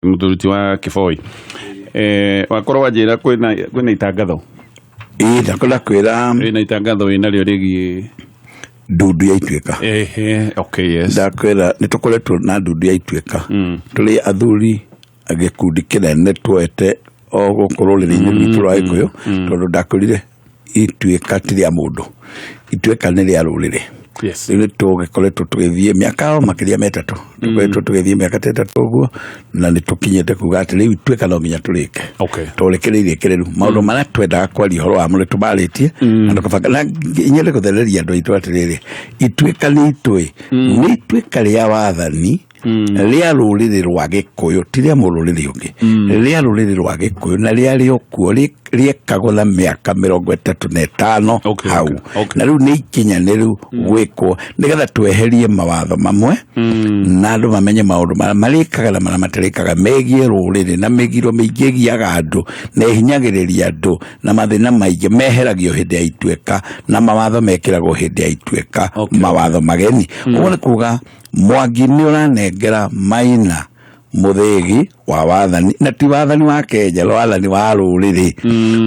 Mũthuri ti wa Kĩboi, wakorwo wanjĩra kwĩna itangatho. Ĩĩ, ndakwenda kwĩra. Wĩna itangatho wĩnarĩo rĩgiĩ ndundu ya Ituĩka. Ehe, okay, yes. Ndakwĩra nĩ tũkoretwo na ndundu ya Ituĩka, tũrĩ athuri gĩkundi kĩnene tuoete o gũkũ rũrĩrĩ-inĩ rwitũ rwa Gĩkũyũ, tondũ ndakwĩrire ituĩka ti rĩa mũndũ, ituĩka nĩ rĩa rũrĩrĩ. Rĩu nĩ tũgĩkoretwo tũgĩthiĩ mĩaka o makĩria ma 3, tũkoretwo tũgĩthiĩ mĩaka ta 3 ũguo, na nĩ tũkinyĩte kuga atĩ rĩu ituĩka no nginya tũrĩke, tondũ rĩkĩrĩ irĩkĩrĩru maũndũ marĩa twendaga kwaria ũhoro wamo nĩ tũmarĩtie na tũkabanga. Na nyende gũthereria andũ aitũ atĩrĩrĩ, ituĩka nĩ itũĩ nĩ ituĩka rĩa wathani rĩa rũrĩrĩ rwa Gĩkũyũ, ti rĩa mũrũrĩrĩ ũngĩ, rĩa rũrĩrĩ rwa Gĩkũyũ, na rĩarĩ o kuo rĩekagwo na mĩaka 35 hau. Na rĩu nĩ ikinyanĩru gwĩkwo nĩgetha tweherie mawatho mamwe na andũ mamenye maũndũ marĩa marĩkaga na marĩa matarĩkaga megiĩ rũrĩrĩ, na mĩgiro mĩingĩ ĩgiaga andũ na ĩhinyagĩrĩria andũ na mathĩna maingĩ meheragio hĩndĩ ya ituĩka, na mawatho mekĩragwo hĩndĩ ya ituĩka, mawatho mageni. Ũguo nĩ kuga Mwangi nĩ ũranengera Maina mũthĩgi wa wathani, na ti wathani wa Kenya, wathani wa rũrĩrĩ.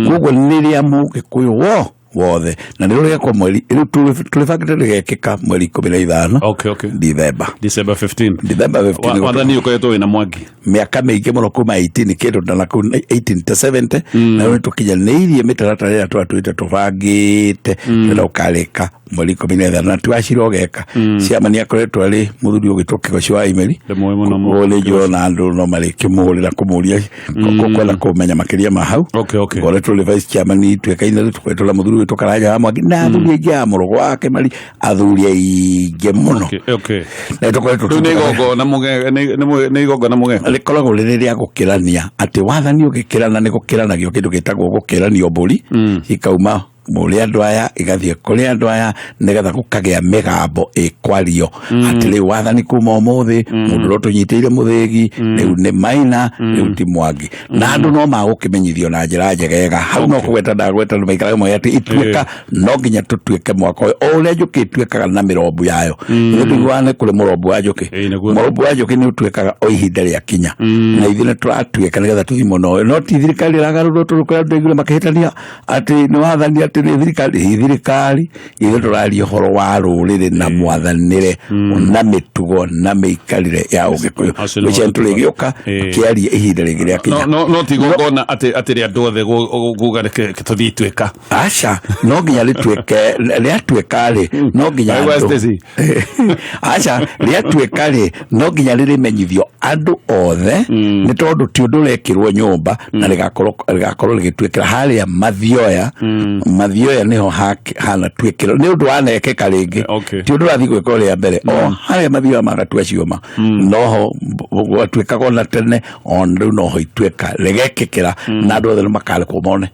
Koguo nĩ rĩa mũgĩkũyũ wo wothe, na nĩ rũgekwo mweri rĩu tũrĩbangĩte rĩgekĩka mweri 15, Dithemba. December 15. December 15. Wathani ũkoretwo wĩna Mwangi mĩaka mĩingĩ mũno, kuma 18 kĩndũ na kũu 1870, na rĩu nĩtũkinyanĩirie mĩtaratara ĩrĩa twatwĩte tũbangĩte ĩrĩa ũkarĩka mweri 15, na tiwacira ũgeka. Ciama nĩ akoretwo arĩ mũthuri ũgĩtwo Kĩgoci wa Imeri. Ndĩmũĩ mũno. Ũyũ nĩ njũĩ ona andũ no marĩkĩmũhũrĩra kũmũria kwenda kũmenya makĩria ma hau. Ngoretwo rĩ vice chairman ituĩka-inĩ, rĩu tũkoretwo na mũthuri wĩtwo Karanja wa Mwangi na athuri aingĩ a Mũrũgũ wa Kĩmari, athuri aingĩ mũno. Na tũkoretwo Rĩu nĩ igongona nĩ igongona mũgeka? Rĩkoragwo rĩrĩ rĩa gũkĩrania, atĩ wathani ũgĩkĩrana nĩ gũkĩranagio kĩndũ gĩtagwo gũkĩranio mbũri, ikauma mũrĩ andũ aya igathiĩ kũrĩ andũ aya, nĩgetha gũkagĩa mĩgambo ĩkwario atĩ rĩu wathani kuma ũmũthĩ, mũndũ ũrĩa ũtũnyitĩire mũthĩgi rĩu nĩ Maina, rĩu ti Mwangi. Na andũ no magũkĩmenyithio na njĩra njegega hau no kũgweta ndagweta andũ maikaraga moĩ atĩ ituĩka no nginya tũtuĩke mwaka ũyũ, o ũrĩa njũkĩ ĩtuĩkaga na mĩrombu yayo. Ithuĩ tũiguaga nĩ kũrĩ mũrombu wa njũkĩ. Ĩĩ, nĩguo. Mũrombu wa njũkĩ nĩ ũtuĩkaga o ihinda rĩa kinya, na ithuĩ nĩ tũratuĩka nĩgetha tũthiĩ mũno ũyũ. No ti thirikari ĩragarũrwo, tondũ kũrĩa andũ aingĩ makĩhĩtania atĩ nĩ wathani, atĩ nĩ thirikari. Ĩ thirikari, ithuĩ tũraria ũhoro wa rũrĩrĩ na mwathanĩre na mĩtugo na mĩikarĩre ya ũgĩkũyũ. Acio nĩ Gwĩciria maũndũ tũrĩgĩũka tũkĩaria ihinda rĩngĩ rĩa kinya. No ti igongona atĩ rĩa andũ othe kuga reke tũthiĩ ituĩka? Aca, no nginya rĩtuĩke, rĩatuĩka rĩ, no nginya Aigua, andũ Stacy? Aca, rĩatuĩka rĩ, no nginya rĩrĩmenyithio andũ othe, nĩ tondũ ti ũndũ ũrekĩrwo nyũmba, na rĩgakorwo rĩgĩtuĩkĩra harĩa Mathioya. Mathioya nĩho hanatuĩkĩra, nĩ ũndũ wanekĩka rĩngĩ. Ti ũndũ ũrathiĩ gwĩka ũrĩa mbere, o harĩa Mathioya magatua cioma noho gwatuĩkaga ona tene, ona rĩu noho ituĩka rĩgekĩkĩra, na andũ othe nĩ makarekwo mone.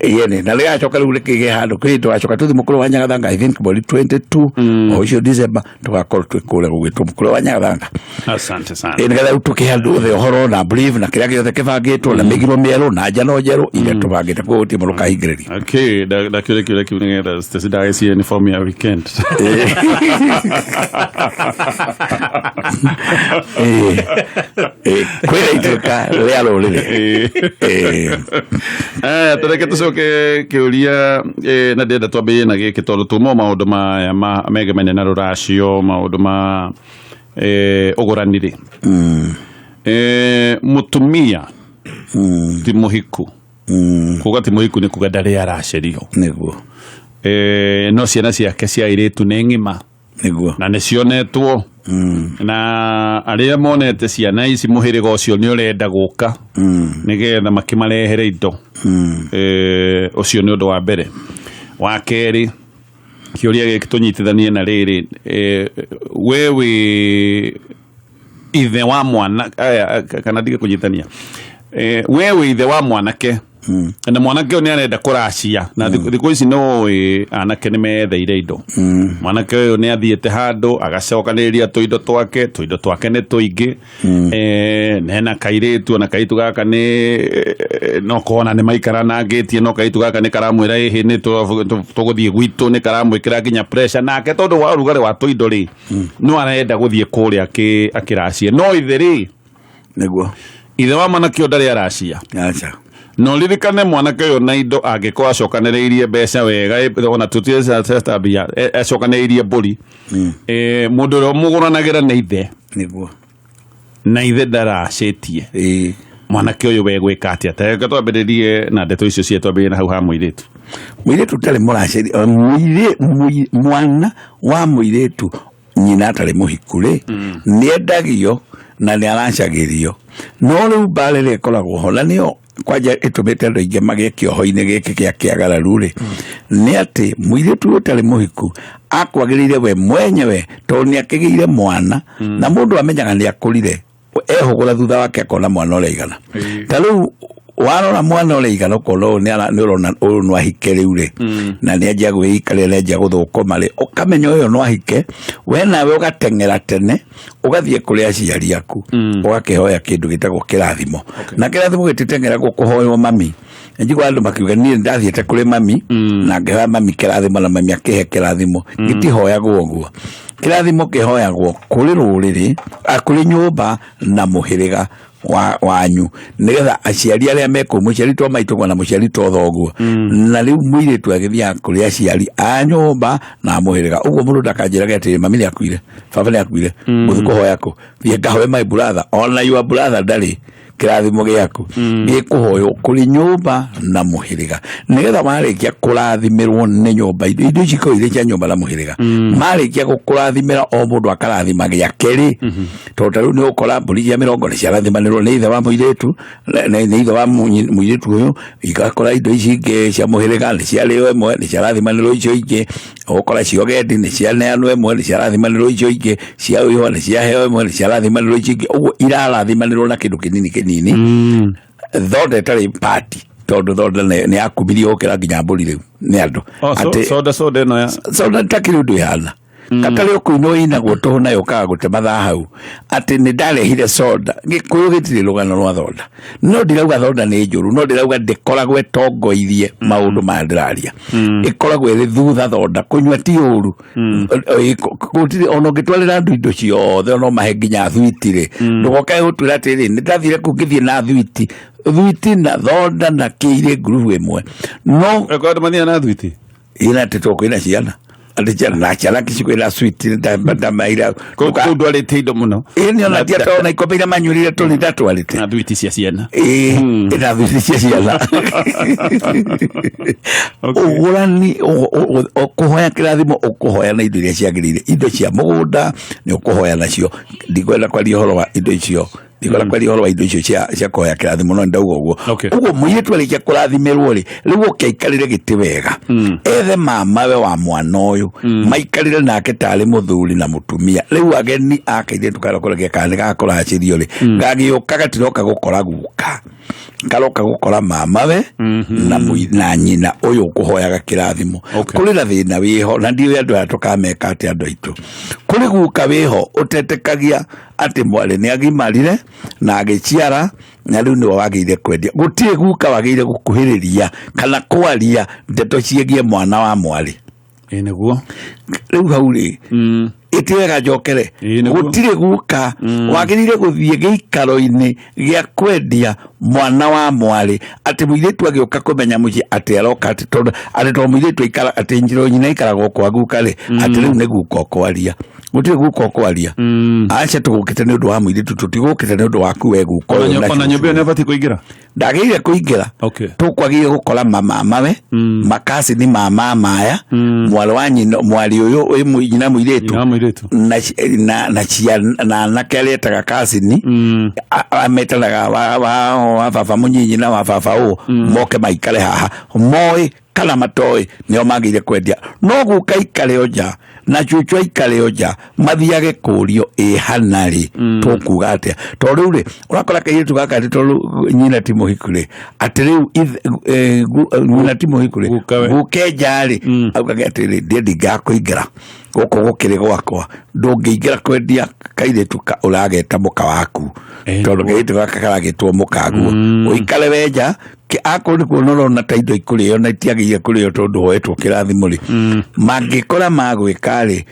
Yene na rĩgacoka rĩu rĩkĩgĩa handũ kwĩ tũgacoka tũthiĩ mũkũrũ wa Nyagathanga, I think mweri 22 o ũcio December, tũgakorwo twĩ kũrĩa gũgĩtwo mũkũrũ wa Nyagathanga. Asante sana. Ĩ, nĩgetha rĩu tũkĩhe andũ othe ũhoro na brief na kĩrĩa gĩothe kĩbangĩtwo na mĩgiro mĩerũ na njano njerũ iria tũbangĩte, koguo gũtirĩ mũndũ ũkahingĩrĩria. Okay, ndakĩũria kĩũria kĩu nĩgetha Stacy ndagecirie nĩ form ya weekend. Ĩ, ĩ, kwĩna ituĩka rĩa rũrĩrĩ. Ĩ. Tũreke tũcoke kĩũria, na ndĩrenda twambĩrĩrie na gĩkĩ tondũ tuma maũndũ maya megemene na rũracio, maũndũ ma ũgũrani rĩ. Mũtumia ti mũhiku, kuga ti mũhiku nĩ kuga ndarĩ aracerio. No ciana ciake cia airĩtu nĩ ng'ima. Na nĩ cionetwo, na arĩa monete ciana ici mũhĩrĩga ũcio nĩ ũrenda gũka nĩgetha makĩmarehere indo. Ũcio nĩ ũndũ wa mbere. Wa kerĩ, kĩũria gĩkĩ tũnyitithanie na rĩrĩ, we wĩ ithe wa mwana, kana ndige kũnyitania, we wĩ ithe wa mwanake, na mwanake ũyũ nĩ arenda kũracia, na thikũ ici no ũĩ anake nĩ metheire indo. Mwanake ũyũ nĩ athiĩte handũ agacokanĩrĩria tũindo twake, tũindo twake nĩ tũingĩ, hena kairĩtu, ona kairĩtu gaka nĩ no kona nĩ maikaranangĩtie, no kairĩtu gaka nĩ karamwĩra ĩhĩ nĩ tũgũthiĩ gwitũ, nĩ karamwĩkĩra nginya pressure, nake tondũ wa ũrugarĩ wa tũindo rĩ, no arenda gũthiĩ kũrĩa akĩracie, no ithe rĩ Nĩguo. Ithe wa mwanake ũyũ ndarĩ aracia. Aca. Na ũririkane mwanake ũyũ na indo angĩkorwo acokanĩrĩirie mbeca wega, ona tũtiambia acokanĩrĩirie mbũri. Mũndũ ũrĩa ũmũgũranagĩra nĩ ithe. Nĩguo. Na ithe ndaracĩtie. Ĩĩ. Mwanake ũyũ we gwĩka atĩa? Ta reke twambĩrĩrie na ndeto icio cie, twambĩrĩrie na hau ha mũirĩtu. Mũirĩtu ũtarĩ mũracĩri, mwana wa mũirĩtu nyina atarĩ mũhiku rĩ, nĩendagio na nĩaracagĩrio. No rĩu mbara ĩrĩa ĩkoragwo ho, na nĩyo kwanja ĩtũmĩte andũ aingĩ magĩe kĩoho-inĩ gĩkĩ kĩa kĩagararu rĩ, nĩ atĩ mũirĩtu ũyũ ũtarĩ mũhiku akwagĩrĩire we mwenyewe tondũ nĩakĩgĩire mwana, na mũndũ amenyaga nĩakũrire ehũgũra thutha wake akona mwana ũrĩa aigana. Ta rĩu warora mwana ũrĩa aigana ũkona ũyũ nĩ ũrona ũyũ no ahike rĩu rĩ, na nĩanjia gwĩikarĩra, nĩanjia gũthũkũma rĩ, ũkamenya ũyũ no ahike, we nawe ũgateng'era tene ũgathiĩ kũrĩ aciari aku, ũgakĩhoya kĩndũ gĩtagwo kĩrathimo. Na kĩrathimo gĩtiteng'eragwo kũhoywo mami. Njigua andũ makiuga niĩ ndathiĩte kũrĩ mami na ngĩhoya mami kĩrathimo na mami akĩhe kĩrathimo. Gĩtihoyagwo ũguo. Kĩrathimo kĩhoyagwo kũrĩ rũrĩrĩ, kũrĩ nyũmba na mũhĩrĩga wanyu, nĩgetha aciari arĩa me kũu, mũciari to maitũguo na mũciari to thoguo. Na rĩu mũirĩtu agĩthiaga kũrĩ aciari a nyũmba na mũhĩrĩga. Ũguo mũndũ ndakanjĩrage atĩrĩ mami nĩakuire, baba nĩakuire, ngũthiĩ kũhoya kũ? Thiĩ ngahoe my brother, ona your brother ndarĩ kĩrathimo gĩaku. Gĩkũhoywo kũrĩ nyũmba na mũhĩrĩga, nĩgetha warĩkia kũrathimĩrwo nĩ nyũmba, indo ici ikoragwo irĩ cia nyũmba na mũhĩrĩga. Marĩkia gũkũrathimĩra, o mũndũ akarathima gĩake rĩ, tondũ ta rĩu nĩ ũkora mbũri cia mĩrongo nĩ ciarathimanĩrwo nĩ ithe wa mũirĩtu, nĩ ithe wa mũirĩtu ũyũ, igakora indo ici ingĩ cia mũhĩrĩga nĩ ciarĩo ĩmwe, nĩ ciarathimanĩrwo icio ingĩ, ũgakora cia ũgendi nĩ cianeanwo ĩmwe, nĩ ciarathimanĩrwo icio ingĩ, cia wĩhwa nĩ ciaheo ĩmwe, nĩ ciarathimanĩrwo icio ingĩ. Ũguo irarathimanĩrwo na kĩndũ kĩnini kĩnini. Thonda ĩtarĩ party, tondũ thonda nĩ yakumirio gũkĩra nginya mbũri rĩu nĩ andũ. Soda ĩno ya soda takĩrĩ ũndũ ĩhana. Katarĩ ũkũinwo ĩinagwo tũhũ na yũkaga gũte mathaa hau atĩ nĩ ndarehire soda. Gĩkũyũ gĩtirĩ rũgano rwa thonda, no ndirauga thonda nĩ njũru, no ndĩrauga ndĩkoragwo ĩtongoirie maũndũ maya ndĩraria. Ĩkoragwo ĩrĩ thutha. Thonda kũnyua ti ũru, gũtirĩ ona ũngĩtwarĩra andũ indo ciothe, ona ũmahe nginya thwiti rĩ, ndũgokae gũtwĩra atĩrĩ nĩ ndathire kũu ngĩthiĩ na thwiti. Thwiti na thonda na kĩirĩ ngurubu ĩmwe, no Ĩkorwo andũ mathiaga na thwiti. Ina atĩ tũkwĩna ciana, atĩ ciana na ciana kĩcikwĩna switi ndamaira. Kũu ndwarĩte indo mũno. Ĩĩ, nĩ ona ti ona ikombe iria manyuĩrire tũrĩ ndatwarĩte. Na thwiti cia ciana. Ĩĩ, ĩna thwiti cia ciana. Ũgũrani, kũhoya kĩrathimo, ũkũhoya na indo iria ciagĩrĩire, indo cia mũgũnda nĩ ũkũhoya nacio. Ndikwenda kwaria ũhoro wa indo icio, ndikwenda kwaria ũhoro wa indo icio cia kũhoya kĩrathimo, no ndauga ũguo. Ũguo mũirĩtu arĩkia kũrathimĩrwo rĩ, rĩu oke aikarĩre gĩtĩ wega, ethe mamawe wa mwana ũyũ, maikarĩre nake tarĩ mũthuri na mũtumia. Rĩu ageni a kairĩtu karĩa kũregia kana nĩ gakũracĩrio rĩ, gagĩũka gatiroka gũkora guka, karoka gũkora mamawe na nyina ũyũ ũkũhoyaga kĩrathimo. Kũrĩ na thĩna wĩho, na ndiũĩ andũ aya tũkameka atĩa andũ aitũ. Kũrĩ guka wĩho ũtetekagia atĩ mwarĩ nĩ agimarire na agĩciara na rĩu nĩwe wagĩrĩire kwendia. Gũtirĩ guka wagĩrĩire gũkuhĩrĩria kana kwaria ndeto ciĩgiĩ mwana wa mwarĩ. Ĩĩ nĩguo. Rĩu hau rĩ, ĩti wega njokere. Ĩĩ nĩguo. Gũtirĩ guka wagĩrĩire gũthiĩ gĩikaro-inĩ gĩa kwendia mwana wa mwarĩ, atĩ mũirĩtu agĩũka kũmenya mũciĩ atĩ aroka atĩ tondũ mũirĩtu aikara atĩ njĩra nyina aikaragwo kwa guka rĩ, atĩ rĩu nĩ guka ũkwaria. Gũtirĩ guka ũkwaria. Aca, tũgũkĩte nĩ ũndũ wa mũirĩtu, tũtigũkĩte nĩ ũndũ waku we guka ũyũ na Ona cucu. nyũmba ĩyo nĩ ĩbatiĩ kũingĩra? Ndagĩrĩire kũingĩra. Tũkwagĩrĩire gũkora mamamawe, makacini ma mamaya, mwarĩ wa nyina, mwarĩ ũyũ wĩ nyina mũirĩtu, Nyina wa mũirĩtu. na ciana na anake arĩa etaga kacini, ametanaga wa baba mũnyinyi na wa baba ũũ, moke maikare haha moĩ kana matoĩ nĩo magĩrĩire kwendia. No guka ikare o nja na cucu aikare o nja, mathiage kũrio ĩ hana rĩ, tũkuga atĩa? Tondũ rĩu rĩ, ũrakora kairĩtu gaka atĩ tondũ nyina ti mũhiku rĩ, atĩ rĩu nyina ti mũhiku rĩ, Guka we. guka nja rĩ, augage atĩrĩ, ndiĩ ndingakũingĩra gũkũ gũkĩrĩ gwakwa, ndũngĩingĩra kwendia kairĩtu ka ũrageta mũka waku, tondũ kairĩtu gaka karagĩtwo mũkaguo, ũikare wenja. Akorwo nĩ kuona ũrona ta indo ikũrĩo na itiagĩrĩire kũrĩo tondũ hoetwo kĩrathimo rĩ, mangĩkora magwĩka rĩ,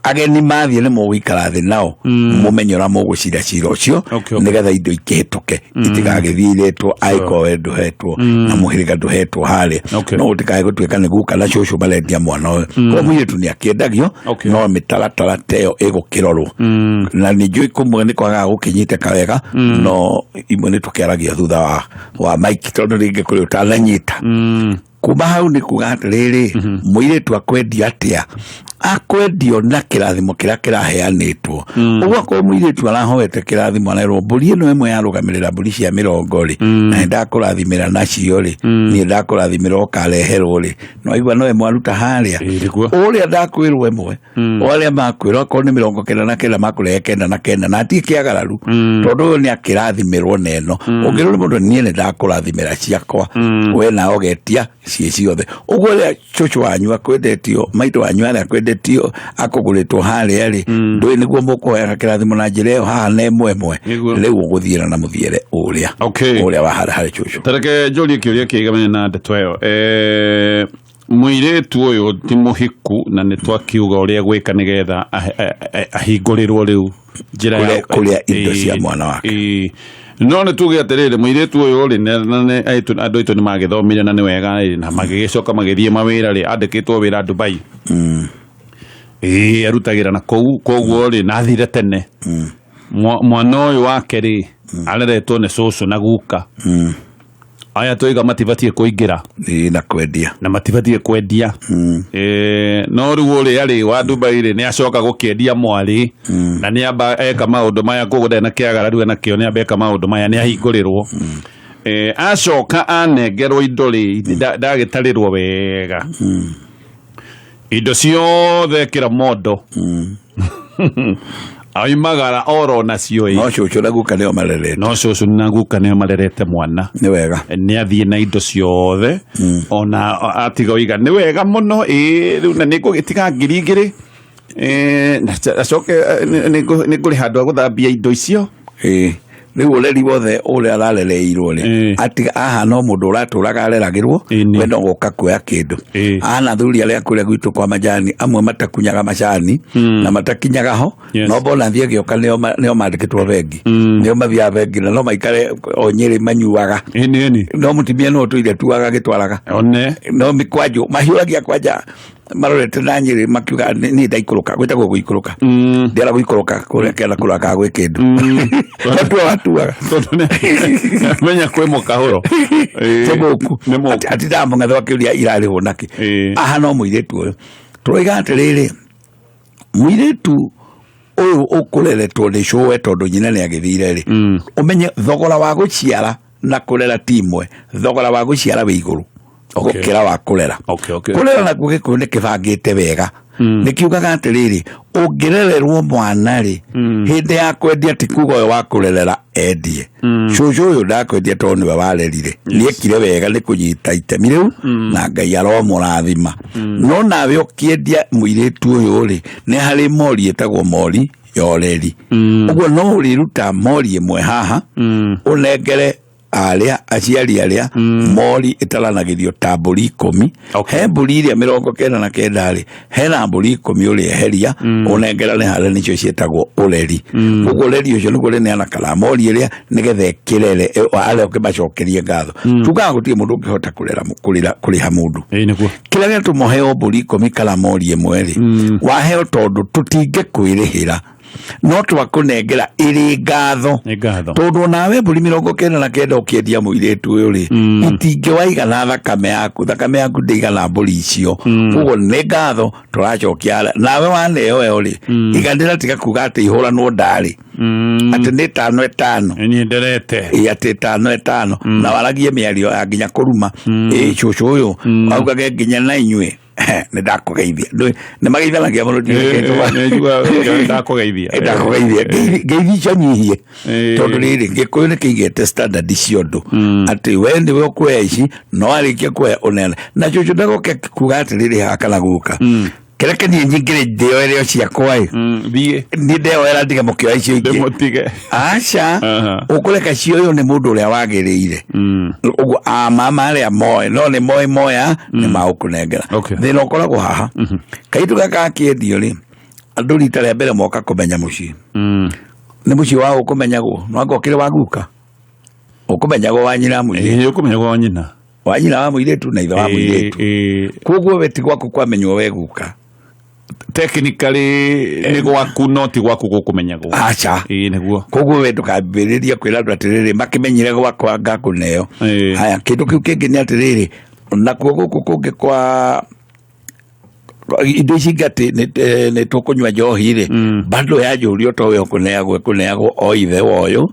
Ageni mathiĩ nĩ mũgũikara thĩ nao mũmenye ũrĩa mũgũcira cira ũcio, nĩgetha indo ikĩhĩtũke, itigagĩthiĩ iretwo angĩkorwo we ndũhetwo na mũhĩrĩga ndũhetwo harĩa. No gũtikae gũtuĩka nĩ guka na cũcũ marendia mwana ũyũ. Koguo mũirĩtu nĩ akĩendagio, no mĩtaratara ta ĩyo ĩgũkĩrorwo, na nĩ njũĩ kũmwe nĩ kwagaga gũkĩnyitĩka wega, no imwe nĩ tũkĩaragia thutha wa mike, tondũ rĩngĩ kũrĩ ũtananyita. Kuma hau nĩ kuga atĩrĩrĩ, mũirĩtu akwendio atĩa? Akwendio na kĩrathimo kĩrĩa kĩraheanĩtwo. Ũguo akorwo mũirĩtu arahoete kĩrathimo, arerwo mbũri ĩno ĩmwe yarũgamĩrĩra mbũri cia 20 rĩ, na nĩndakũrathimĩra nacio rĩ, niĩ ndakũrathimĩra ũkareherwo rĩ, no aigua no ĩmwe aruta harĩa. Ĩĩ, nĩguo. Ũrĩa ndakwĩrwo ĩmwe, o arĩa makwĩrwo akorwo nĩ 99 makũrehe 99, na atirĩ kĩagararu, tondũ ũyũ nĩ akĩrathimĩrwo na ĩno. Ũngĩrwo nĩ mũndũ niĩ nĩ ndakũrathimĩra ciakwa, we nawe ũgetia ciĩ ciothe. Ũguo ũrĩa cũcũ wanyu akwendetio, maitũ wanyu arĩa akwendetio, akũgũrĩtwo harĩa rĩ, ndũĩ nĩguo mũkũhoyaga kĩrathimo na njĩra ĩyo haha na ĩmwe ĩmwe. Rĩu ũgũthiĩra na mũthiĩre ũrĩa ũrĩa wa harĩa harĩ cũcũ. Tareke njũrie kĩũria kĩgamene na ndeto ĩyo. Mũirĩtu ũyũ ti mũhiku, na nĩ twakiuga ũrĩa gwĩka nĩgetha ahingũrĩrwo rĩu njĩra ya Kũrĩa indo cia mwana wake. Ĩĩ. No nĩ tuge atĩrĩrĩ, mũirĩtu ũyũ rĩ, andũ aitũ nĩ magĩthomire na nĩ wega rĩ, na magĩgĩcoka magĩthiĩ mawĩra rĩ, andĩkĩtwo wĩra Dubai. Ĩĩ, arutagĩra na kũu, koguo rĩ, na athire tene. Mwana ũyũ wake rĩ, areretwo nĩ cũcũ na guka. Aya tũiga matibatiĩ kũingĩra. Ĩĩ, na kwendia. Na matibatiĩ kwendia. No rĩu ũrĩa rĩ wa Dubai rĩ, nĩ acoka gũkĩendia mwarĩ, na nĩ amba eka maũndũ maya, koguo ndarĩ na kĩagararu enakĩo, nĩ amba eka maũndũ maya, nĩ ahingũrĩrwo. Acoka anengerwo indo rĩ, ndagĩtarĩrwo wega. Indo ciothe ĩkĩra mondo. Aimagara oro nacio ĩ. No cũcũ na guka nĩo marerete. No cũcũ na guka nĩo marerete mwana. Nĩ wega. Nĩ athiĩ na indo ciothe, ona atiga oiga nĩ wega mũno. Ĩĩ, rĩu na nĩ ngũgĩtiga 2000. Na acoke, nĩ ngũrĩ handũ ha gũthambia indo icio. Ĩĩ, rĩu ũreri wothe ũrĩa ararereirwo rĩ, atiga aha no mũndũ ũratũraga areragĩrwo. We no gũka kuoya kĩndũ. Ahana athuri arĩa kũrĩa gwitũ kwa majani, amwe matakunyaga macani na matakinyaga ho. No bona thiĩ agĩũka, nĩo mandĩkĩtwo bengi, nĩo mathiaga bengi, na no maikare o Nyĩrĩ manyuaga. Ĩni ĩni. No mũtumia no ũtũire tuaga agĩtwaraga. One. No mĩkwanjũ mahiũragia kwanja marorete na Nyĩrĩ makiuga niĩ ndaikũrũka, gwĩtagwo gũikũrũka. Ndiara gũikũrũka kũrĩa kĩanda kũrora kana gwĩ kĩndũ. Matua watuaga. Tondũ menya kwĩ mũkahũro. Nĩ mũku. Nĩ mũku. Atindaga mũng'etho akĩũria irarĩhwo nakĩ. Aha no mũirĩtu ũyũ tũroiga atĩrĩrĩ, mũirĩtu ũyũ ũkũreretwo nĩ cũwe tondũ nyina nĩ agĩthire rĩ, ũmenye thogora wa gũciara na kũrera ti imwe. Thogora wa gũciara wĩ igũrũ gũkĩra wa kũrera. Kũrera nakuo Gĩkũyũ nĩ kĩbangĩte wega, nĩ kiugaga atĩrĩrĩ, ũngĩrererwo mwana rĩ, hĩndĩ ya kwendia ti kuga ũyũ wa kũrerera endie. Cũcũ ũyũ ndakwendia tondũ nĩwe warerire, nĩekire wega nĩ kũnyita itemi rĩu, na Ngai aromũrathima. No nawe ũkĩendia mũirĩtu ũyũ rĩ, nĩ harĩ mori ĩtagwo mori ya ũreri. Ũguo no ũrĩruta mori ĩmwe haha, ũnengere arĩa aciari arĩa, mori ĩtaranagĩrio ta mbũri 10. He mbũri iria 99 rĩ, hena mbũri 10 ũrĩeheria, ũnengerane harĩa, nĩcio ciĩtagwo ũreri. Ũguo ũreri ũcio nĩguo ũrĩneana kana mori ĩrĩa nĩgetha ĩkĩrere arĩa ũkĩmacokerie ngatho. Tugaga gũtirĩ mũndũ ũngĩhota kũrera kũrĩha mũndũ. Ĩĩ, nĩguo. Kĩrĩa gĩatũma ũheo mbũri 10 kana mori ĩmwe rĩ, waheo tondũ tũtingĩkwĩrĩhĩra, no twakũnengera ĩrĩ ngatho. Nĩ ngatho. Tondũ onawe mbũri 99 ũkĩendia mũirĩtu ũyũ rĩ, itingĩwaigana thakame yaku, thakame yaku ndĩigana mbũri icio. Koguo nĩ ngatho tũracokia. Nawe waneo ĩyo rĩ, iganĩra, tiga kuga atĩ ihũranwo ndarĩ, atĩ nĩ ĩtano ĩtano. Niĩ nderete. Ĩ, atĩ ĩtano ĩtano, na waragie mĩario ya nginya kũruma. Ĩ, cũcũ ũyũ augage nginya na inyuĩ nĩ ndakũgeithia. Nĩ mageithanagia mũno, ndiũĩ Nĩ njiguaga ndakũgeithia. Ĩ, ndakũgeithia. Ngeithi icio nyihie, tondũ rĩrĩ Gĩkũyũ nĩ kĩigĩte standard cia ũndũ atĩ we nĩwe ũkuoya ici, no arĩkia kuoya ũneane na cũcũ ndagoke kuga atĩrĩrĩ haha kana gũka kĩreke niĩ nyingĩre ndĩoere o ciakwa ĩ. Thiĩ. Niĩ ndeoera ndige mũkĩoya icio ingĩ. Ndĩmũtige. Aca. Ũkũreka cioywo nĩ mũndũ ũrĩa wagĩrĩire. Ũguo amama arĩa moĩ no nĩ moĩ moya nĩ magũkũnengera. Thĩna ũkoragwo haha, kaitũ gaka gakĩendio rĩ, Andũ rita rĩa mbere moka kũmenya mũciĩ, nĩ mũciĩ wa ũkũmenyagwo no anga ũkĩrĩ wa guka ũkũmenyagwo wa nyina mũirĩtu. Ĩĩ, ũkũmenya kwa nyina. Wa nyina wa mũirĩtu na ithe wa mũirĩtu. Koguo we ti gwaku kwamenywo we guka. Technically nĩ gwaku no ti gwaku gũkũmenyagwo. Aca. Ĩĩ, nĩguo. Koguo we ndũkambĩrĩria kwĩra andũ atĩrĩrĩ makĩmenyire gwakwa ngakũneo. Haya, kĩndũ kĩu kĩngĩ nĩ atĩrĩrĩ, nakuo gũkũ kũngĩ kwa indo ici ingĩ atĩ nĩ tũkũnyua njohi rĩ, bado yanjũrio to we ũkũneagwo, ĩkũneagwo o ithe wa ũyũ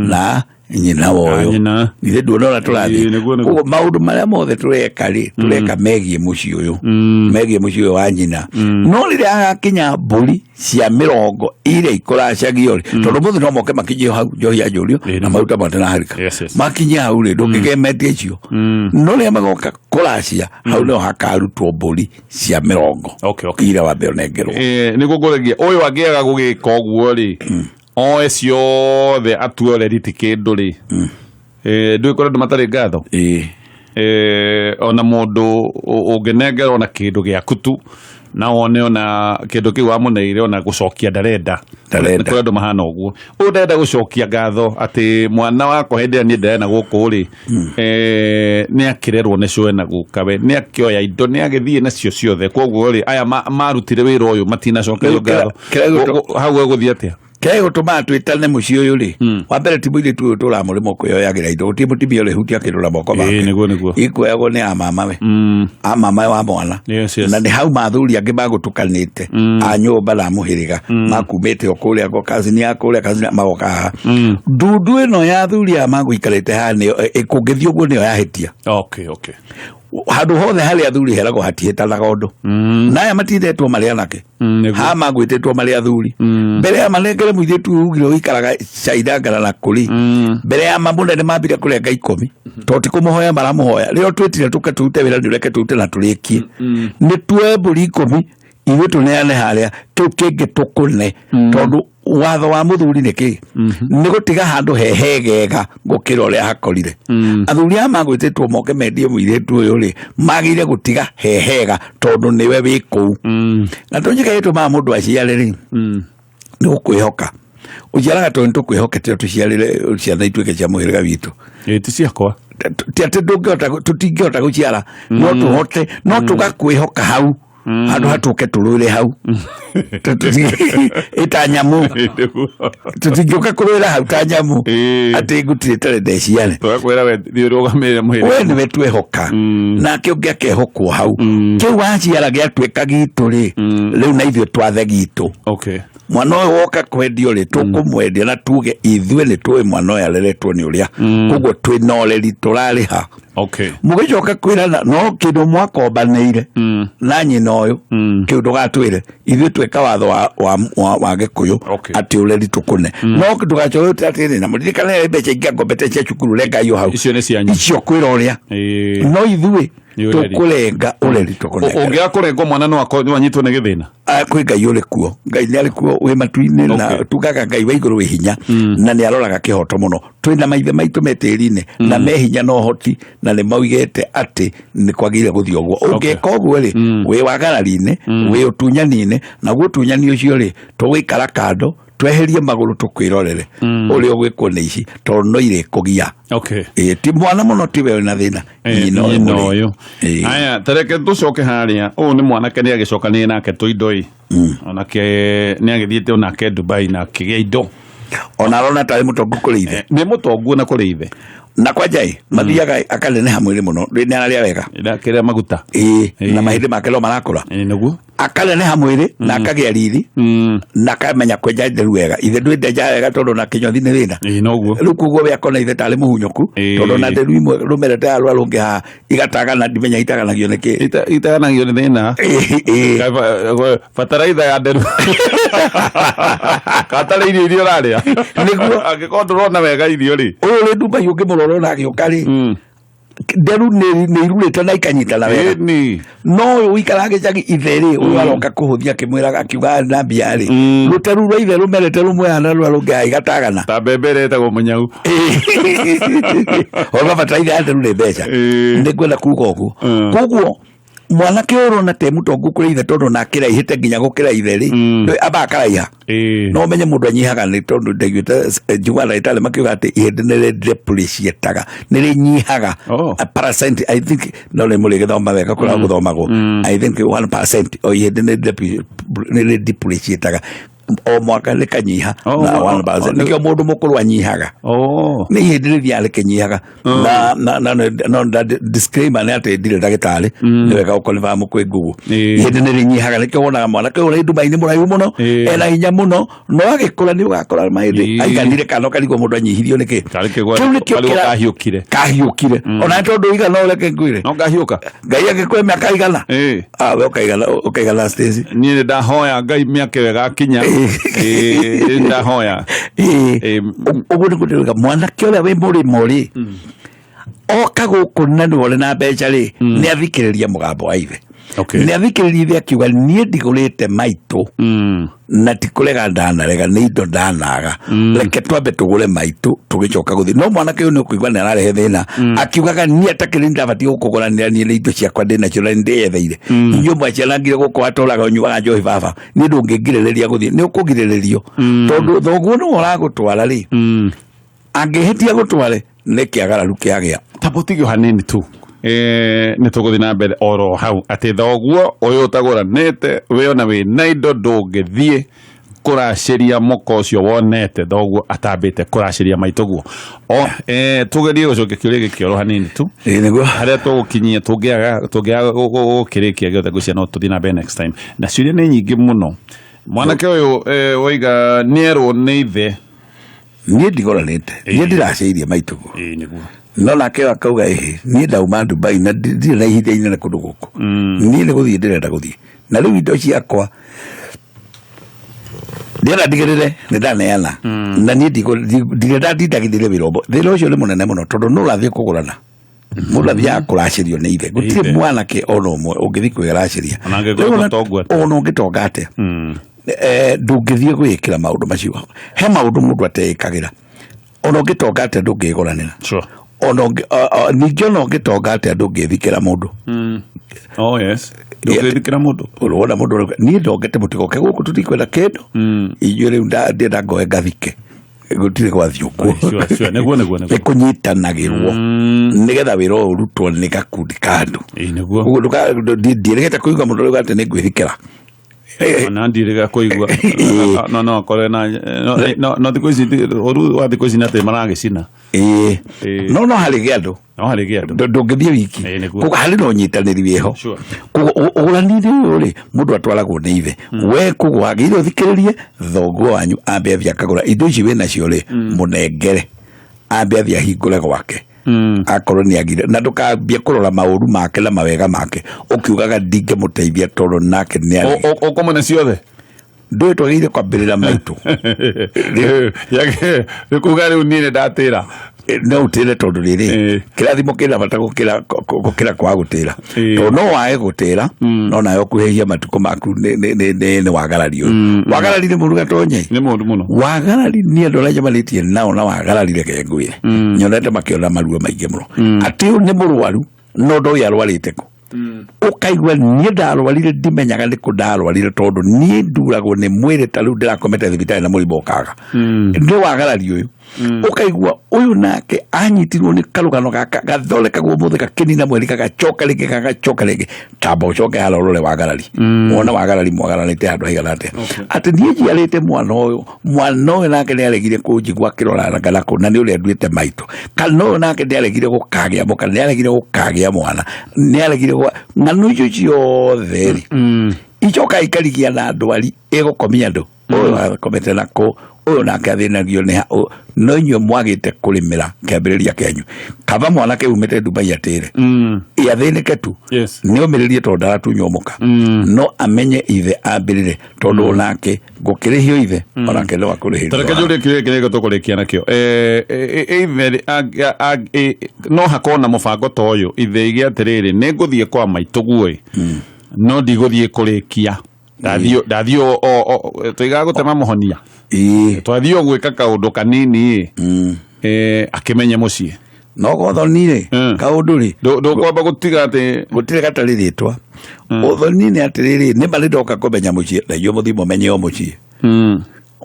na nyina wa ũyũ. Nyina. Ithe nduona ũrĩa tũrathiĩ. Ĩĩ, nĩguo, nĩguo. Koguo maũndũ marĩa mothe tũreka rĩ, tũreka megiĩ mũciĩ ũyũ, megiĩ mũciĩ ũyũ wa nyina. No rĩrĩa agakinya mbũri cia mĩrongo iria ikũracagio rĩ, tondũ mũthĩ no moke makinyie hau njohi ya njũrio na maruta matanaharĩka, Yes, yes. makinyie hau rĩ, ndũngĩgemetie icio. No rĩrĩa magoka kũracia hau nĩho hakarutwo mbũri cia mĩrongo Okay, okay. iria wambe ũnengerwo. Nĩguo ngũragia ũyũ angĩaga gũgĩka ũguo rĩ, oe ciothe atue ũreri ti kĩndũ rĩ, ndũĩ kũrĩ andũ matarĩ ngatho. Ĩĩ. Ona mũndũ ũngĩnengera ona kĩndũ gĩaku tu na wone ona kĩndũ kĩu wamũneire ona gũcokia ndarenda. Ndarenda. Nĩ kũrĩ andũ mahana ũguo. Ũyũ ndarenda gũcokia ngatho atĩ mwana wakwa hĩndĩ ĩrĩa niĩ ndarena gũkũ rĩ, nĩ akĩrerwo nĩ cũe na gukawe, nĩ akĩoya indo, nĩ agĩthiĩ nacio ciothe. Koguo rĩ, aya marutire wĩra ũyũ matinacokerio Rĩu ngatho. Hau egũthiĩ atĩa? Kĩrĩa gĩgũtũmaga twĩtane mũciĩ ũyũ rĩ, wa mbere ti mũirĩtu ũyũ tũramũrĩma kwĩyoyagĩra indo, gũtirĩ mũtumia ũrĩhutia kĩndũ na moko make. Nĩguo, nĩguo. Ikuoyagwo nĩ amamawe, amamawe wa mwana. Yes, yes. Na nĩ hau mathuri angĩ magũtukanĩte a nyũmba na mũhĩrĩga makumĩte o kũrĩa kwa kazini ya kũrĩa kazini magoka haha. Ndundu ĩno ya athuri aya magũikarĩte haha nĩyo kũngĩthiĩ ũguo nĩyo yahĩtia. Okay, okay. Handũ hothe harĩa athuri heragwo hatihĩtanaga ũndũ. Na aya matindetwo marĩ anake. Nĩguo. Ha magwĩtĩtwo marĩ athuri. Mbere ya manengere mũirĩtu ũyũ ugire ũikaraga cairangara na kũrĩ. Mbere ya mamũnene mambire kũrenga 10. Tondũ ti kũmũhoya maramũhoya. Rĩrĩa twĩtire tũke tũrute wĩra nĩ ũreke tũrute na tũrĩkie. Nĩ tuoe mbũri 10 ithuĩ tũneane harĩa kĩu kĩngĩ tũkũne. Tondũ watho wa mũthuri nĩ kĩ? Nĩ gũtiga handũ hehegega gũkĩra ũrĩa hakorire. Athuri aya magwĩtĩtwo moke mendie mũirĩtu ũyũ rĩ, magĩrĩire gũtiga hehega tondũ nĩwe wĩ kũu. Na tũnyika gĩtũmaga mũndũ aciare rĩ, nĩ gũkwĩhoka. Ũciaraga tondũ nĩ tũkwĩhokete tũciarĩre ciana ituĩke cia mũhĩrĩga witũ. Ĩĩ, ti ciakwa. Ti atĩ ndũngĩhota, tũtingĩhota gũciara, no tũhote, no tũgakwĩhoka hau. Handũ hatũke tũrũĩre hau. Ĩta nyamũ. Tũtingĩũka kũrũĩra hau ta nyamũ. Atĩ ngũtirĩ tarĩ ndeciare. Tũgakwĩra we thiĩ ũrũgamĩrĩre mũhĩrĩga. We nĩwe twehoka. Nake ũngĩ akehokwo hau. Kĩu waciara gĩatuĩka gitũ rĩ, rĩu na ithuĩ twathe gitũ. Okay. Mwana ũyũ woka kwendio rĩ, tũkũmwendia na tuge ithuĩ nĩ tũĩ mwana ũyũ areretwo nĩ ũrĩa. Koguo twĩna ũreri tũrarĩha. Okay. Mũgĩcoka kwĩrana no kĩndũ mwakombanĩire na nyina ũyũ, kĩu ndũgatwĩre. Ithuĩ tweka watho wa Gĩkũyũ Okay. atĩ ũreri tũkũne. No ndũgacoke atĩrĩ, na mũririkane mbeca ingĩ angombete cia cukuru renga iyo hau. Icio nĩ cianyu. Icio kwĩra ũrĩa. No ithuĩ Nĩ ũreri. tũkũrenga ũreri tũkũnengera. Ũngĩaga kũrengwo mwana no akorwo anyitwo nĩ gĩthĩna. Kwĩ Ngai ũrĩ kuo. Ngai nĩ arĩ kuo wĩ matu-inĩ na Okay. tugaga Ngai wa igũrũ wĩ hinya na nĩ aroraga kĩhoto mũno. Twĩna maithe maitũ me tĩri-inĩ na me hinya na ũhoti na nĩ maugĩte atĩ nĩ kwagĩrĩire gũthiĩ ũguo. Ũngĩka ũguo rĩ, wĩ wagarari-inĩ, wĩ ũtunyani-inĩ, naguo ũtunyani ũcio rĩ, tũgũikara kando, tweherie magũrũ tũkwĩrorere ũrĩa ũgwĩkwo nĩ ici, tondũ no irĩkũgia. Okay. Ĩĩ, ti mwana mũno tiwe wĩna thĩna. Nyina ũyũ Nyina mũrĩ. ũyũ. Aya, tareke tũcoke harĩa. Ũyũ nĩ mwanake nĩ agĩcokanire nake tũindo ĩ. Onake nĩ agĩthiĩte onake Dubai na akĩgĩa indo. Ona arona tarĩ mũtongu kũrĩ ithe. Nĩ mũtongu na kũrĩ ithe. Na kwanja ĩ, mathiaga akaneneha mwĩrĩ mũno, nĩ ararĩa wega. Ndakĩrĩa maguta. Ĩĩ, na mahĩndĩ make no marakũra. Ĩĩ, nĩguo. Akaneneha mwĩrĩ na akagĩa riri na akamenya kwenja nderu wega. Ithe ndwĩndenja wega tondũ na kĩnyothi nĩ thĩna. Ĩĩ, noguo. Rĩu koguo we akona ithe tarĩ mũhunyũku, tondũ na nderu imwe rũmerete ya rũa rũngĩ haha igatagana, ndimenya itaganagio nĩ kĩ. Itaganagio nĩ thĩna. Bataraitha ya nderu. Katarĩ irio iria ũrarĩa. Nĩguo. Angĩkorwo ndũrona wega irio rĩ. Ũyũ ũrĩ Dubai ũngĩmũrora ona agĩũka rĩ, nderu nĩ irurĩte na ikanyitana wega. Ĩni. No ũyũ ũikaraga gĩcagi ithe rĩ, ũyũ aroka kũhũthia akĩmwĩraga akiuga na mbia rĩ. Rũteru rwa ithe rũmerete rũmwe haha na rũrĩa rũngĩ haha igatagana. Ta mbembe ĩrĩa ĩtagwo mũnyau. Ona bataraitha ya nderu nĩ mbeca. Nĩ ngwenda kuga ũguo. Koguo Mwanake ũyũ ũrona te mũtongu kũrĩ ithe tondũ nake raihĩte nginya gũkĩra ithe rĩ, amba akaraiha. No ũmenye mũndũ anyihaga nĩ tondũ ndaiguĩte njiguaga ndagĩtarĩ makiuga atĩ ihĩndĩ nĩ rĩ depreciataga, nĩ rĩnyihaga. A percent, I think, no nĩ mũrĩgĩthoma wega kũrĩa gũthomagwo. I think 1% o ihĩndĩ nĩ rĩ depreciataga o mwaka, rĩkanyiha na 1%. Nĩkĩo mũndũ mũkũrũ anyihaga. Nĩ ihĩndĩ rĩthiaga rĩkĩnyihaga. Na no disclaimer nĩ atĩ ndirĩ ndagĩtarĩ, nĩ wega gũconfirm kwĩ Google. Ihĩndĩ nĩ rĩnyihaga, nĩkĩo wonaga mwanake ũrĩa nduba-inĩ mũraihu mũno, ena hinya mũno, no agĩkũra nĩ ũgakora mahĩndĩ aiganire kana ũkarigwo mũndũ anyihirio nĩkĩ. Tarĩ kĩgwa- Kĩu nĩkĩo karigwo kahiũkire. Kahiũkire ona tondũ igana, ũreke ngwĩre, No ngahiũka. Ngai agĩkũhe mĩaka igana, ah, we ũkaigana, ũkaigana Stacy. Niĩ nĩ ndahoya Ngai mĩaka ĩyo ĩgakinya. Nĩ ndahoya. Ũguo nĩguo ndĩrauga, mwanake ũrĩa wĩ mũrĩmo rĩ, oka gũkũ na nĩwe ũrĩ na mbeca rĩ, nĩ athikĩrĩria mũgambo wa ithe. Nĩ athikĩrĩria ithe akiuga, niĩ ndigũrĩte maitũ, na ti kũrega ndanarega, nĩ indo ndanaga, reke twambe tũgũre maitũ tũgĩcoka gũthiĩ. No mwanake ũyũ nĩ ũkũigua nĩ ararehe thĩna akiugaga, niĩ atakĩrĩ ndabatiĩ gũkũgũranĩra, niĩ nĩ indo ciakwa ndĩ nacio na nĩ ndĩyetheire. Inyuĩ mwaciarangire gũkũ watũraga ũnyuaga njohi, baba niĩ ndũngĩngirĩrĩria gũthiĩ, nĩ ũkũgirĩrĩrio tondũ thoguo nĩwe ũragũtwara rĩ, angĩhĩtia gũtware nĩ kĩagararu kĩagĩa. Tambo tigio hanini tu. Nĩ tũgũthiĩ na mbere oro hau atĩ thoguo ũyũ ũtagũranĩte wĩ ona wĩ na indo, ndũngĩthiĩ kũracĩria mũka ũcio wonete thoguo atambĩte kũracĩria maitũguo. O tũgerie gũcokia kĩũria gĩkĩ oro hanini tu. Ĩĩ nĩguo. Harĩa tũgũkinyia, tũngĩaga gũkĩrĩkia gĩothe, ngwĩciria no tũthiĩ na mbere next time, na ciũria nĩ nyingĩ mũno. Mwanake ũyũ waiga nĩerwo nĩ ithe, niĩ ndigũranĩte, niĩ ndiracĩirie maitũguo. Ĩĩ nĩguo. No nake akauga, ĩhĩ, niĩ ndauma Dubai na ndirĩ na ihinda inene kũndũ gũkũ, niĩ nĩ gũthiĩ ndĩrenda gũthiĩ, na rĩu indo ciakwa ndĩrenda ndigĩrĩre nĩ ndaneana, na niĩ ndirenda ndindagithĩrie wĩra ũmwe. Thĩna ũcio nĩ mũnene mũno tondũ nũ ũrathiĩ kũgũrana, mũndũ athiaga kũracĩrio nĩ ithe. Gũtirĩ Ithe. mwanake ona ũmwe ũngĩthiĩ kwĩracĩria. Ona angĩkorwo Rĩu gũtongwo atĩa. Ona ũngĩtonga atĩa, ndũngĩthiĩ gwĩkĩra maũndũ macio. He maũndũ mũndũ ateĩkagĩra. Ona ũngĩtonga atĩa, ndũngĩgũranĩra. Ona ningĩ ona ũngĩtonga atĩa, ndũngĩthikĩra mũndũ. Oh yes, ndũngĩthikĩra mũndũ. Ũrona mũndũ ũrauga, niĩ ndongete, mũtigoke gũkũ, tũtikwenda kĩndũ inyuĩ, rĩu ndĩrenda ngoe ngathike, gũtirĩ gwathiĩ ũguo. Sure. Nĩguo. Nĩ kũnyitanagĩrwo nĩgetha wĩra ũyũ ũrutwo nĩ gakundi ka andũ. Ĩĩ nĩguo. Ũguo ndiĩrĩgĩte kũigua mũndũ ũrauga atĩ nĩ ngwĩthikĩra. Ona ndirĩga kũigua no akore na no thikũ ici ũru wa thikũ ici nĩ atĩ maragĩcina. Ĩĩ. No harĩ gĩa andũ. No harĩ gĩa andũ. Ndũngĩthiĩ wiki. Ĩĩ, nĩguo. Koguo harĩ na ũnyitanĩri wĩho. Koguo ũgũrani-inĩ ũyũ rĩ, mũndũ atwaragwo nĩ ithe. We koguo wagĩrĩire ũthikĩrĩrie thoguo wanyu, ambe athiĩ akagũra indo ici wĩ nacio rĩ, mũnengere ambe athiĩ ahingũre gwake. Akorwo nĩ agire, na ndũkambie kũrora maũru make na mawega make ũkiugaga ndingĩmũteithia tondũ nake nĩ arĩ. Ũkũmũne ciothe. Ndũĩ twagĩrĩire kwambĩrĩra maitũ. Nĩ kuga rĩu niĩ nĩ ndatĩra. No ũtĩre tondũ rĩrĩ, kĩrathimo kĩna bata gũkĩra kwaga gũtĩra, tondũ no wage gũtĩra no nawe ũkuhĩhia matukũ maku. Nĩ wagarari ũyũ, wagarari nĩ mũru gatonye. Nĩ mũru mũno. Wagarari nĩ andũ arĩa njemanĩtie nao na wagarari, reke ngwĩre, nyonete makĩona maruo maingĩ mũno, atĩ ũyũ nĩ mũrwaru no ndoĩ arwarĩte kũ. Ũkaigua niĩ ndarwarire, ndimenyaga nĩ kũ ndarwarire, tondũ niĩ nduragwo nĩ mwĩrĩ, ta rĩu ndĩrakomete thibitarĩ na mũrimũ ũkaga. Nĩ wagarari ũyũ. Ũkaigua ũyũ nake anyitirwo nĩ karũgano gaka gathondekagwo mũthĩ, gakĩnina mweri, gagacoka rĩngĩ, gagacoka rĩngĩ. Tamba ũcoke harĩa ũrore wagarari, wone wagarari mwagaranĩte handũ haigana atĩa, atĩ niĩ njiarĩte mwana ũyũ, mwana ũyũ nake nĩ aregire kũnjigua akĩroranga nakũ, na nĩ ũrĩa nduĩte maitũ, kana ũyũ nake nĩ aregire gũkagĩa mũka, nĩ aregire gũkagĩa mwana, nĩ aregire ng'ano icio ciothe rĩ, icoka ikarigia na ndwari ĩgũkomia andũ. Ũyũ akomete nako, ũyũ nake athĩnagio nĩ no inyuĩ mwagĩte kũrĩmĩra kĩambĩrĩria kĩanyu. Kaba mwanake umĩte Dubai atĩre, ĩ athĩnĩke tu, nĩ omĩrĩrie tondũ ndaratunywo mũka, no amenye ithe ambĩrĩre, tondũ onake gũkĩrĩhio ithe onake no akũrĩhĩrio. Tareke njũrie kĩũria kĩrĩa tũkũrĩkia nakĩo. Ithe rĩ, no hakorwo na mũbango ta ũyũ, ithe ige atĩrĩrĩ, nĩ ngũthiĩ kwa maitũguo ĩ, no ndigũthiĩ kũrĩkia, ndathiĩ tũigaga gũtema mũhonia, twathiĩ o gwĩka kaũndũ kanini ĩ, akĩmenye mũciĩ. No gothoni rĩ, kaũndũ rĩ, Ndũkwamba gũtiga atĩ gũtirĩ gatarĩ rĩtwa. Ũthoni nĩ atĩrĩrĩ, nĩ ma nĩ ndoka kũmenya mũciĩ na inyuĩ mũthiĩ mũmenye o mũciĩ.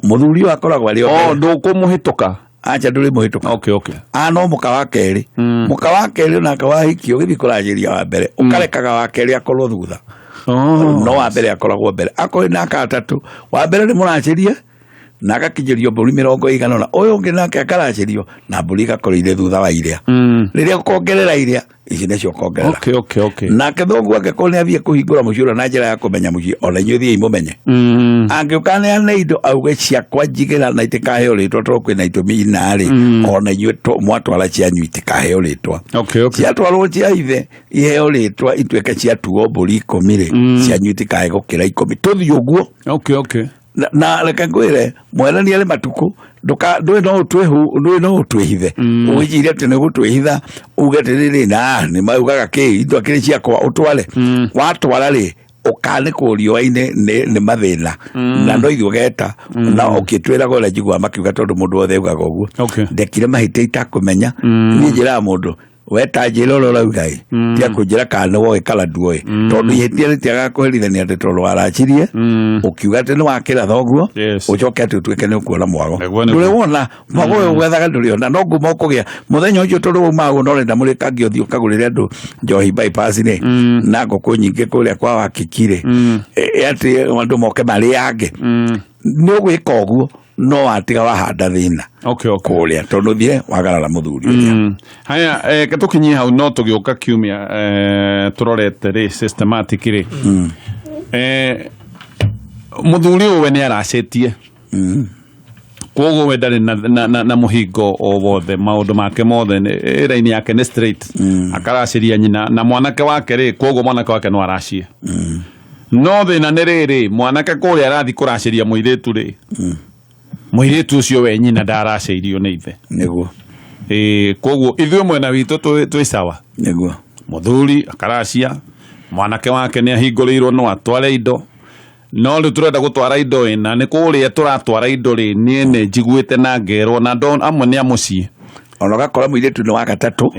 Mũthuri ũyũ akoragwo arĩ o O mbere. ndũkũmũhĩtũka. Acha, ndũrĩ mũhĩtũka. Okay okay A no mũka wa kerĩ. Mũka wa kerĩ onake wahikio ũgĩthiĩ kũracĩria wa mbere, ũkarekaga wa kerĩ akorwo thutha. No wa mbere akoragwo mbere. Akorwo na gatatũ, wa mbere nĩ mũracĩrie na agakinyĩrio mbũri 80 ũna, ũyũ ũngĩ nake akaracĩrio na mbũri igakorwo irĩ thutha wa iria. Rĩrĩa ũkongerera iria ici nĩcio ũkongerera. Okay okay okay Nake thoguo angĩkorwo nĩ athiĩ kũhingũra mũciĩ ũrĩa na njĩra ya kũmenya mũciĩ, ona inyuĩ thiĩi mũmenye. Angĩũka neane indo auge ciakwa njigĩra na itikaheo rĩtwa tondũ kwĩna itũmi ina-rĩ, ona inyuĩ mwatwara cianyu itikaheo rĩtwa. Okay okay Ciatwarwo cia ithe iheo rĩtwa ituĩke ciatuo mbũri 10-rĩ, cianyu itikae gũkĩra 10. Tũthiĩ ũguo. Okay okay Na reke ngwĩre, mwenania nĩ matukũ ndũĩ no ũtwĩhu ndũĩ no ũtwĩhithe, ũgĩciria atĩ nĩ ũgũtwĩhitha uge atĩrĩrĩ, na nĩ maugaga kĩ indo akĩrĩ ciakwa ũtware. Watwara rĩ, ũkanĩkwo riũa-inĩ nĩ mathĩna na no ithuĩ ũgeta na ũkĩtwĩraga ũrĩa njiguaga makiuga, tondũ mũndũ wothe augaga ũguo. Ndekire mahĩtia itakũmenya. Niĩ njĩraga mũndũ weta njĩra ũrĩa ũrauga ĩ, tia kũnjĩra kana nĩ woĩ kana nduoĩ, tondũ ihĩtia rĩtiagaga kũherithania atĩ tondũ waracirie ũkiuga atĩ nĩ wakĩra thoguo. Ũcoke atĩ ũtuĩke nĩ ũkuona mwago. Nĩguo, nĩguo. Ndũrĩ wona mwago ũyũ gwethaga, ndũrĩ ona no nguma ũkũgĩa mũthenya ũcio, tondũ wauma ũguo no ũrenda mũrĩkangi ũthiĩ ũkagũrĩre andũ njohi bypass rĩ na ngũkũ nyingĩ kũrĩa kwa Wakiki rĩ, atĩ andũ moke marĩange. Nĩ ũgwĩka ũguo no watiga wahanda thĩna Okay okay kũrĩa, tondũ thire wagarara mũthuri ũrĩa. Haya, ke tũkinyie hau no tũgĩũka kiumia, tũrorete rĩ systematic rĩ, mũthuri ũyũ we nĩ aracĩtie, koguo we ndarĩ na mũhingo o wothe, maũndũ make mothe ĩraini yake nĩ straight. Akaracĩria nyina na mwanake wake rĩ, koguo mwanake wake no aracie. No thĩna nĩ rĩrĩ, mwanake kũrĩa arathiĩ kũracĩria mũirĩtu rĩ, mũirĩtu ũcio we nyina ndaracĩirio nĩ ithe. Ĩĩ, koguo ithuĩ mwena witũ twĩ sawa. Mũthuri akaracia, mwanake wake nĩ ahingũrĩirwo no atware indo, no rĩu tũrenda gũtwara indo ĩna nĩ kũrĩa tũratwara indo rĩ, niĩ nĩ njiguĩte na ngerwo na andũ amwe nĩ a mũciĩ. Ona ũgakora mũirĩtu nĩ wa gatatũ.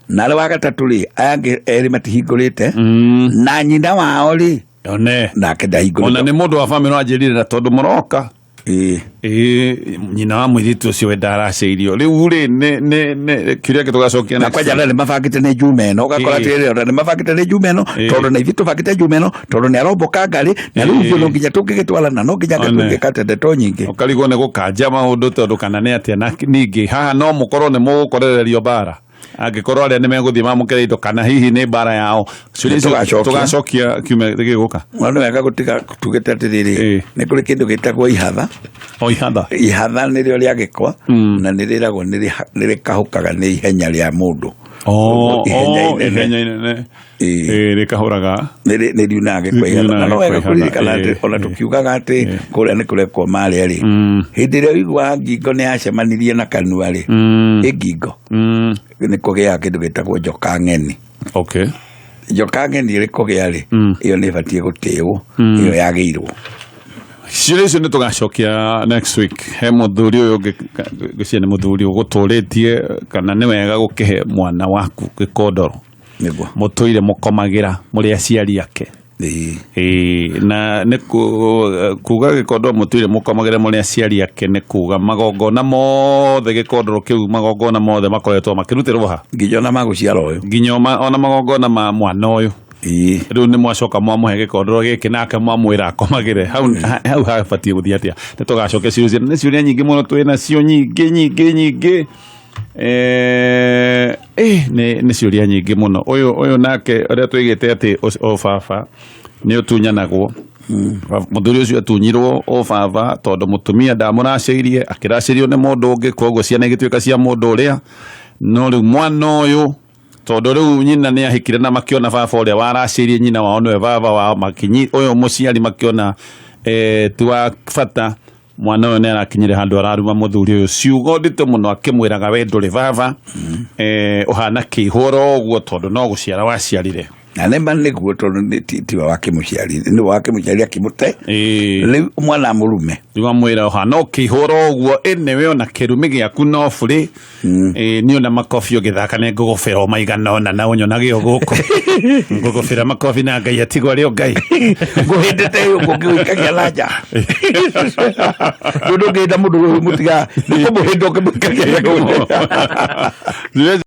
Na arĩ wa gatatũ rĩ, aya angĩ erĩ matihingũrĩte na nyina wao rĩ One nake ona ndahingũrĩte. Nĩ mũndũ wa bamĩrĩ wanjĩrire na tondũ mũroka, ĩĩ, nyina wa mũirĩtu ũcio we ndaracĩirio. Rĩu rĩ nĩ kĩũria kĩ tũgacokia Na next kwanja week. nĩ mabangĩte nĩ njuma ĩno, ũgakora atĩrĩrĩ, ona nĩ mabangĩte nĩ njuma ĩno, tondũ na ithuĩ tũbangĩte njuma ĩno tondũ nĩ aromboka ngarĩ na rĩu ithuĩ no nginya tũngĩgĩtwara na no nginya tũngĩkate ndeto nyingĩ. Ũkarigwo nĩ gũkanja maũndũ tondũ kana nĩ atĩa. Na ningĩ haha no mũkorwo nĩ mũgũkorererio mbara angĩkorwo arĩa nĩ megũthiĩ mamũkĩre indo, kana hihi nĩ mbara yao. Ciũria icio Tũgacokia. Tũgacokia kiumia gĩgũka. Na nĩ wega gũtiga tugĩte atĩrĩrĩ, nĩ kũrĩ kĩndũ gĩtagwo ihatha. O ihatha. Ihatha nĩrĩo rĩa gĩkwa na nĩ rĩragwo nĩ rĩkahũkaga nĩ ihenya rĩa mũndũ. Ihenya inene. Ihenya inene. Rĩkahũraga. Nĩ riunaga gĩkwa ihatha. Riunaga Na no wega gĩkwa ihatha, kũririkana atĩ ona tũkiugaga atĩ kũrĩa nĩ kũrekwo marĩa rĩ, hĩndĩ ĩrĩa ũiguaga ngingo nĩ yacemanirie na kanua rĩ, ĩ ngingo nĩ kũgĩaga kĩndũ gĩtagwo njoka ng'eni. Njoka ng'eni ĩrĩ kũgĩa rĩ, ĩyo nĩ ĩbatiĩ gũtĩĩwo, ĩyo yagĩirwo. Ciũria icio nĩ tũgacokia next week. He mũthuri ũyũ ũngĩ, ngwĩciria nĩ mũthuri ũgũtũrĩtie kana nĩ wega gũkĩhe mwana waku gĩkondoro mũtũire mũkomagĩra mũrĩ aciari ake. Ĩĩ, na nĩ kuga gĩkondoro mũtũire mũkomagĩra mũrĩ aciari ake nĩ kuga magongona mothe, gĩkondoro kĩu, magongona mothe makoretwo makĩrutĩrwo ha? Nginya ona magũciara ũyũ. Nginya ona magongona ma mwana ũyũ. Rĩu nĩ mwacoka mwamũhe gĩkondoro gĩkĩ nake mwamwĩra akomagĩre hau. Hau habatiĩ gũthiĩ atĩa? Nĩ tũgacokia ciũria, nĩ ciũria nyingĩ mũno twĩ nacio, nyingĩ nyingĩ nyingĩ. Nĩ ciũria nyingĩ mũno. Ũyũ nake ũrĩa twĩgĩte atĩ o baba nĩ ũtunyanagwo. Mũthuri ũcio atunyirwo o baba tondũ mũtumia ndamũracĩirie, akĩracĩrio nĩ mũndũ ũngĩ, koguo ciana igĩtuĩka cia mũndũ ũrĩa. No rĩu mwana ũyũ, tondũ rĩu nyina nĩ ahikire na makĩona baba ũrĩa waracĩirie nyina wao nĩwe baba wao, makinyi ũyũ mũciari makĩona, ti wa bata. Mwana ũyũ nĩ arakinyire handũ araruma mũthuri ũyũ ciugo nditũ mũno, akĩmwĩraga we ndũrĩ baba, ũhana kĩihũro ũguo tondũ no gũciara waciarire. Na nĩma nĩguo, tondũ tiwe wakĩmũciari, nĩwe wakĩmũciari akĩmũte. Rĩu mwana mũrume. Rĩu amwĩra ũhana ũkĩhũra ũguo, ĩnĩwe ona kĩrumi gĩaku no burĩ. Niĩ ona makobi ũgĩthaka nĩ ngũgũbĩra o maigana ũna na ũnyonage o gũkũ ngũgũbĩra makobi na Ngai atigwo arĩ o Ngai. Ngũhĩndĩte ũguo ngĩgũikagia na nja, mũndũ ũngĩhĩnda mũndũ mũtiga nĩ kũmũhĩnda ũkĩmũikagia.